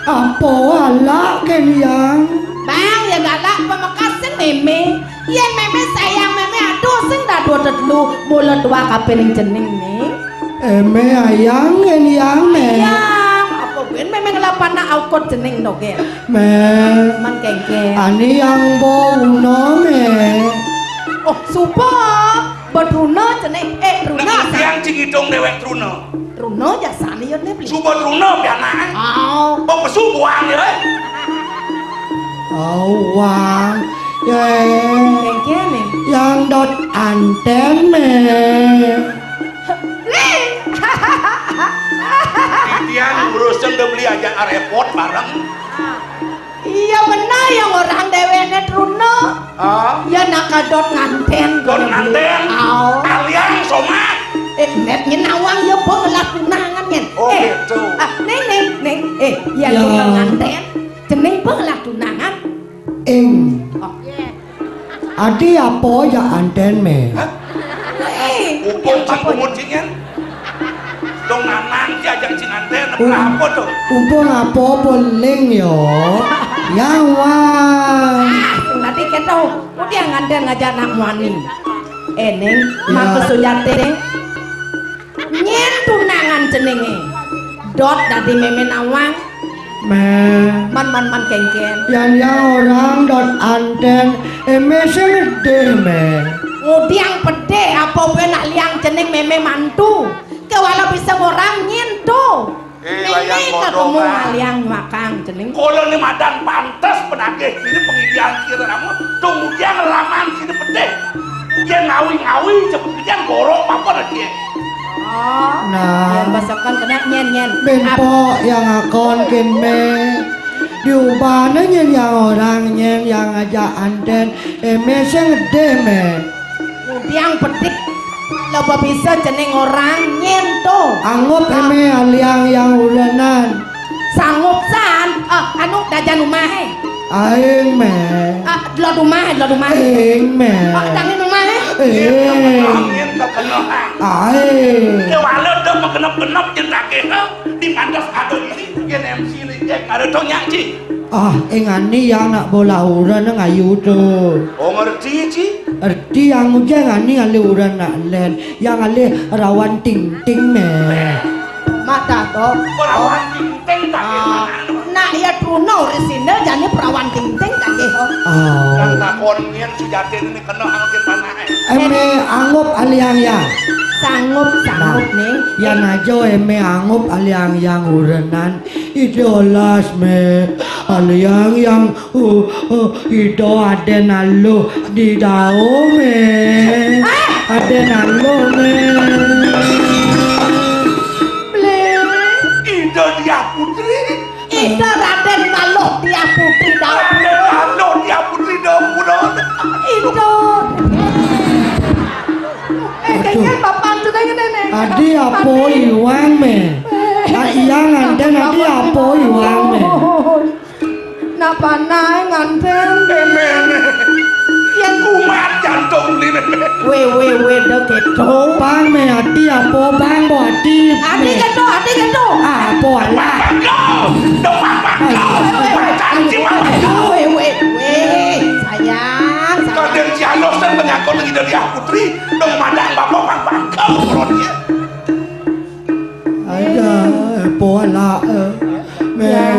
Apa alak kén yang? Bang, ya galak pemekas sing mémé. Yén mémé sayang mémé aduh sing dadu tetelu mula dua kapining cening né. Émé ayang yén yang, mé. Yang, apa ben mémé ngelapan nak aukot cening dogé. Mé. Man kénkén. Ani yang bo uno, mé. Oh, suba. Bedruna cening. Eh, Runa. Nah, yang cing hitung déwék Runa. Runa jasane ya ne beli. Suba truna pianak. Oh. Bepesu buang ya, eh. Oh, wang. Ya. Kengkene. Yang dot anten me. Dia ngurusin udah beli aja repot bareng. Iya benar yang orang dewene truna. Ah? Ya nak dot nganten. Dot nganten. Aw. Aliang somat. Eh, net nyen awang ya bang lah tunangan nyen. Oh, eh, gitu. Ah, neng, neng, neng. Eh, ya, ya. Dot nganten. Jeneng bang lah tunangan. Ing. Oh. Adi apa ya anten me? Hah? Eh, umpung apa cang ya? Pungut sing nyen. Dong nanang diajak sing nganten, um, apa tuh? Umpung apa beling yo? Ya wah. Ah, sing tadi keto. Udah nganten ngajak anak muani. Eneng, ya. Maka sujate. Nyen tunangan jenenge. Dot dadi meme nawang. Me. Man, man, man kengken. Yan ya orang dot anten. Eme sing deh me. Ngudiang pedih apa gue nak liang jeneng meme mantu. Kewala bisa ngorang nyentuh. Eh, ini wayang ketemu godongan. Aliang makang jeneng. Kula ni madan pantes penagih kini pengidian kira namun tunggiang laman kini pedih. Yen ngawi-ngawi Wih, cepet kerjaan borok apa lagi ya? Oh, nah. Yang masakan kena nyen, nyen. Bén pok yang akon kén mé. Diubahné nyén yang orang nyén yang ngajak anten. Émé sing gedé mé. Ngudiang bedik. Lo bisa jeneng orang nyén to. Anggap émé aliang yang ulenan. Sanggup san. Ah, anu dajan umahé. Aing mé. Ah, delod umahé, delod umahé. Aing mé. Ah, dangin umahé. Aing. Angin kekenongan. Aing. Kéwala dong genep-genep jén daging, eh. Di pantas ada ini, yén M C ini, eh, ada to nyak, Ji. Ah, ing ani yang nak bola uran ngayu to. Oh, ngerti, Ji. Ngerti yang ujang ani alih uran nak lén, yang alih rawan ting-ting mé. Mak dah to. Perawan ting-ting tak kira. Ah, nak ya tuno risine jani perawan ting-ting tak kira. Oh. Yang takon nyén sujati ini kena angin tanah, eh. Émé anggap aliang yang. Sanggup, sanggup nih. Nah, yan aja émé anggap aliang yang urenan. Ida olas mé. Aliang yang, uh, uh, ida adén aluh di dao mé. Ah! Adén aluh mé. Blé. Ida Diah Putri. Ida Raden Maluh Diah Putri dao. Raden Maluh Diah Putri dao pura. Ida. Eh, aduh. Kayaknya bapak juga ini, Neng. Adi apa iwang mé? Eh. Ah, iya nganten adi apa iwang mé? Nak panai nganten. Émé. Yén kumat jantung beli, Neng. Wé, wé, wé, dek itu. Bang mé adi apa, Bang, bo adi. Adi mé. Gitu, adi gitu. Ah, apa alah? Bangko, depan bangko. Aduh. Pacar jiwa. Aduh, wé, wé, wé. Sayang, sayang. Kadén si Anos dan menyangkut lagi dari Putri, dong madang bapak bang bangko, perutnya. Ada, apa alah, eh. Mé, ya.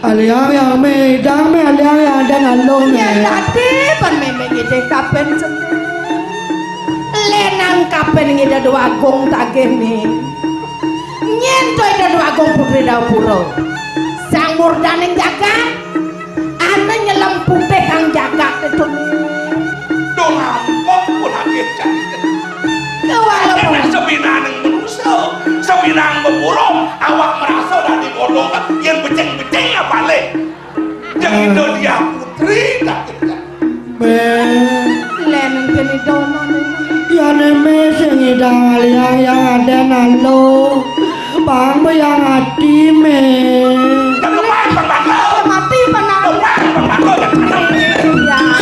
Aliang yang mé, idang mé, aliang yang ada lalu mé. Ya, tadi pan mémé ngidih kapen seni. Lénan kapen ngidih dua agung tagih mé. Nyén to ida dua agung putri dao pura. Sang murdaning jagat. Ana nyelem putih kang jagat itu. Dong ampun pun agih jani. Kewalaupun sabinaning manusa, sabinang beburung, awak merasa dadi godhong, yén becing-becing apalih. Jeng ida Diah Putri, tak. Mé. Lén kene dono. Yan mé sing idang aliang yang ada nalo. Bang bayang ati mé. Mati panang. Ya.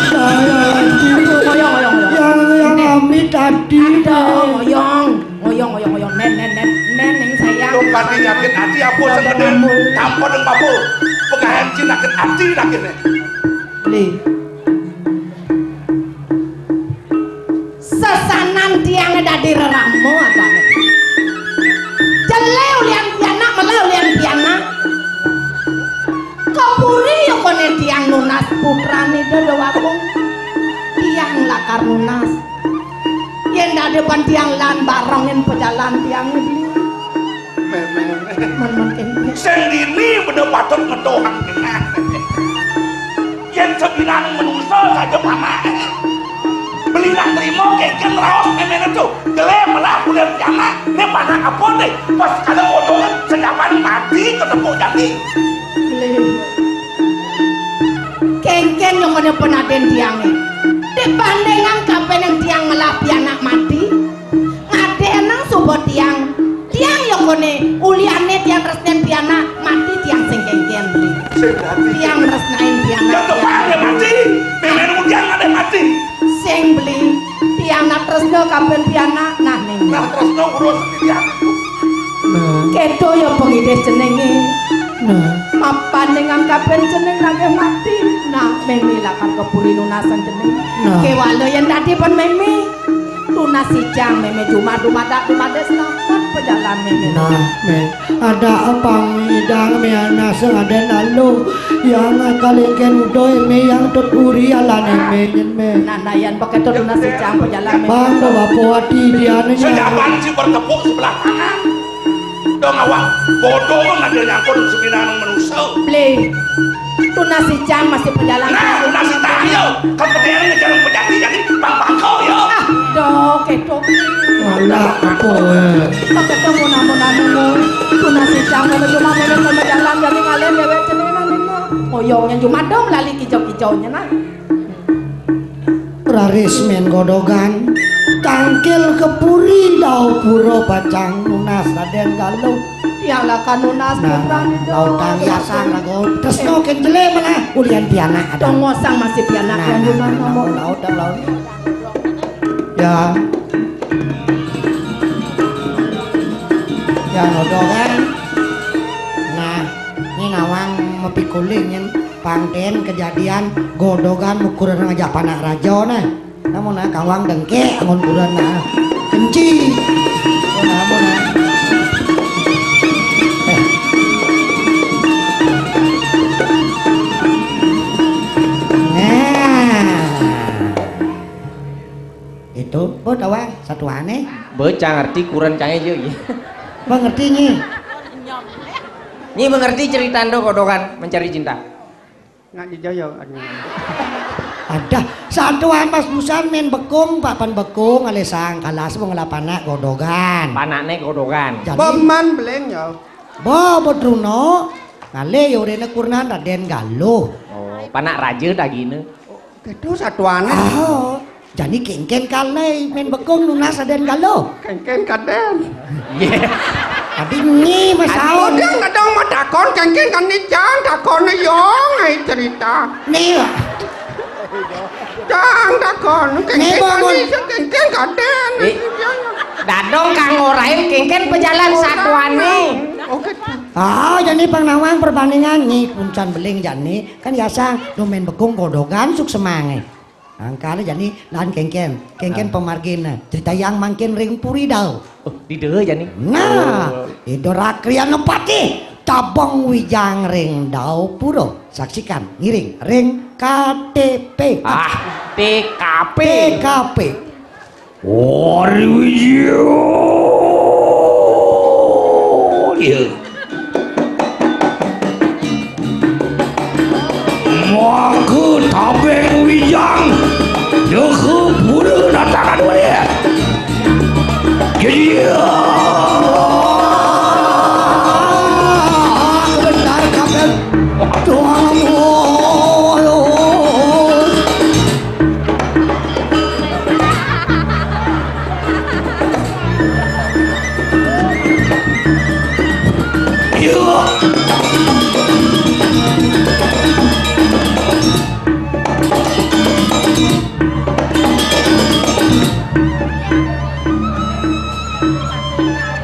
Saya ati mé. Ngoyong, ngoyong, ngoyong. Yang, yang amit ati mé. Ngoyong, ngoyong, ngoyong, ngoyong. Nén, nén, nén, nén, ning sayang. Lo kati yakin ati apa sing gedé? Tampon yang babul. Pengahan cinakin ati lagi nih. Li. Sesanan tiang dadi rerama atane. Jelé ulian pianak, melé ulian pianak. Ka puri ya koné tiang nunas putrane Déwa Agung. Tiang lakar nunas. Yén dadi pan tiang lan barengin pejalan tiang beli. Mémé. Men, men, men. Sing dini bener patut ngedohang genah. Yén sabinaning manusa saja pamaké. Beli nak trima kéngkén raos méméné to. Jelé melah bulan kiamat. Né panak apa né? Pas kada potongan sejaman mati ketemu jati. Beli. Kéngkén nyong koné penadén tiangé. Dibandingan kapeneng tiang melah pianak mati. Ngadénang suba tiang. Tiang ya koné, uliané tiang tresnain pianak, mati tiang sing kéngkén, Bli. Sing mati. Tiang tresnain pianak. Ya tepak ya mati. Mémén udian ada mati. Sing, Bli. Tiang nak tresna kaben pianak, nah ning. Nah, tresna urus pianak. Nah. Kéto ya pengidih jenengé. Nah. Mapan dengan kaben jeneng lagi mati. Nah, mémé lakar kepuri nunasan jeneng. Nah. Kéwala yén dadi pun mémé. Tunas sicang mémé cuma dumadak dumades napan pejalan mémé. Nah, mé. Ada apang idang mé anak sing ada lalu yang kalingken udoy mé yang tuturi alané mé nyen mé. Nah, nah, yan pakai to tunas sicang pejalan mémé. Bang, do bapo ati diané. Sejaman si bertepuk sebelah kanan. Dong awak bodoh kan ada nyangkut sembilan manusia. Bli. Tunas sicang masih pejalan. Nah, tunas sicang ya. Kan pejalan jalan pejati jadi bang bangko ya. Ah. Dok, eh, dok. Alah, apa, eh? Pakai temu namun anu, tunas sidang, kalau cuma mewek sama jalan, jadi ngalih mewek celengan ini. Oyongnya cuma dong, lali kijau-kijaunya, nah. Raris men godogan, tangkil kepuri dau pura pacang nunas Raden Galuh. Tiang lakar nunas. Nah, putrane, lautang dok. Yasang lagu. Tresno ken jele menah ulian pianak ada. Tongosang masih pianak. Nah, yang nah, rumah nah, ngomong. Laut dan laut. Ya. Ya, godogan. Nah, ini nawang mepikuling yang pangten kejadian godogan ukuran ngajak panak raja, nah. Namun, nah, kawang dengke, angon buran, nah. Kenci. Oh, namun, nah. Eh. Nah. Itu, bo tawang, satuane. Beca ngerti kuran cai je, iya. Mengerti, Nyi? Nyi mengerti cerita ndo godogan mencari cinta? Nggak dijawab, artinya. Ada. Satuan Mas Busan men bekung, papan bekung, ale sang kalas, wong lapanak godogan. Panakne godogan. Jadi, peman beleng ya. Bo, bo Truno, ngale yo rene kurnan Raden Galuh. Oh, panak raja dagine. Gitu satuane. Ah, jani kengken kalai men bekung nunas Raden Galuh. Kengken kaden. Iya. Tapi ni masalah. Dia nggak dong mau takon, kengken kan ni jang takon yo ngai cerita. Ni lah. Jang takon, kengken kan ni kengken kaden. Eh, dadong kang orain kengken pejalan satuane. Oh, gitu. Ah, jani pang nawang perbandingan ni puncan beling jani. Kan yasang, do men bekung godogan suk semange. Angkane jani lan kengken, kengken pemargine. Cerita yang mangkin ring puri dau. Oh, di deu jani. Nah, oh. Ida Rakriana Patih tabeng wijang ring dau pura. Saksikan ngiring ring K T P. Ah, T K P. T K P. Wari Wijaya. Iya. Maka tabeng wijang. Dehe pura datangan wali. Iya. Benar kabeh. Tuhan.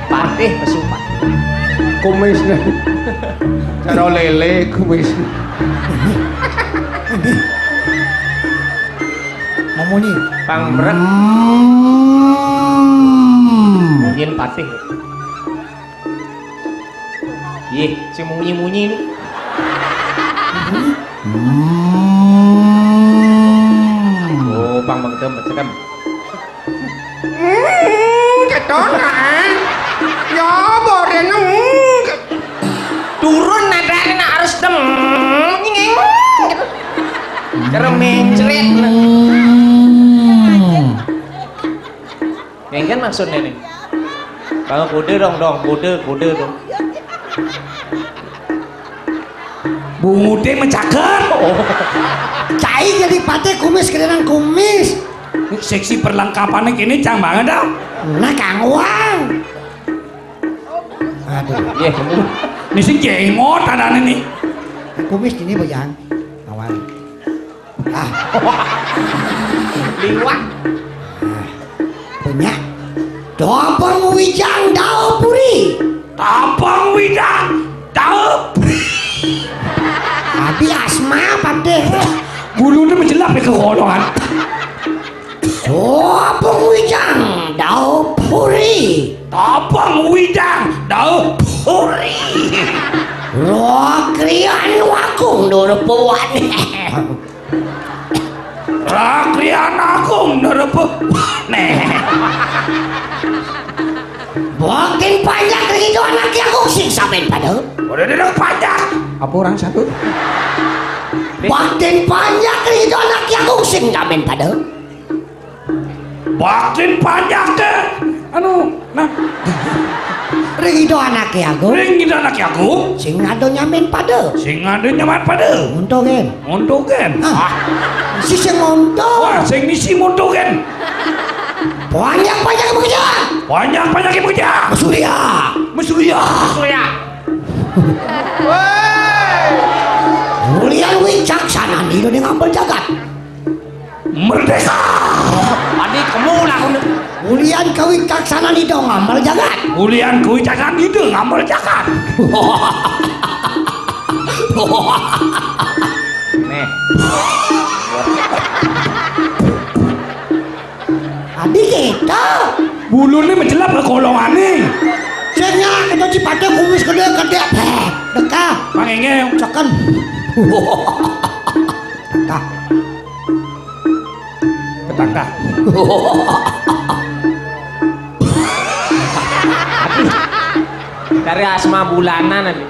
Patih pesupak. Kumis nih. Cara lele kumis. Mamunyi. Pang meret. Hmm. Munyin patih. Yeh, sing munyi-munyi ni. Hmm. Oh, pang mengedem, mengedem. Hmm, keton, ah. Ya, boren, hmm. Turun nadane nak harus dem, nying, gitu. Cara mencret, nah. Hmm. Ngengken maksudnya nih. Kalau kode dong, dong, kode, kode dong. Bungude mecaket. Oh. Cai jadi patih kumis kedenang kumis. Seksi perlengkapannya kini cang banget dah. Nah, Kang Wang. Aduh. Iya, kamu. Ini sih jenggot adanya nih. Kumis ini, Bang. Awan. Ah. Liwat. Ah. Punya. Tapang wijang dau puri. Tapang wijang dau puri. Abi asma apa deh? Bulu ini menjelap ya ke kolongan. Tapang wijang dau puri. Tapang wijang dau puri. Rakrian wakung dur puane. Rakrian agung nerepe. Nih. Baktin panjak ring ijo anak agung sing saben pada. Udah duduk panjak. Apa orang satu? Baktin panjak ring ijo anak agung sing saben pada. Baktin panjaké. Anu, nah. Ring Ida Anaké Agung. Ring Ida Anaké Agung. Sing ada nyamin pada. Sing ada nyamin pada. Monto gén. Monto gén. Ah. Sing monto. Wah, sing misi monto gén. Panjang-panjang bekerja. Panjang-panjang bekerja. Surya. Surya. Surya. Ulian wicaksanan Ida ngamel jagat. Merdeka. Adi kemu lah. Ulian kawicaksanan Ida ngamel jagat. Ulian kawicaksanan Ida ngamel jagat. Nih. Adi kita. Buluné mencelap ka kolongané. Sing nyak, kita cipatnya kumis gedé-gedé. Heh, dekah. Pangéngé. Ceken. Nah. Ketangkah. Dari asma bulanan, Adi.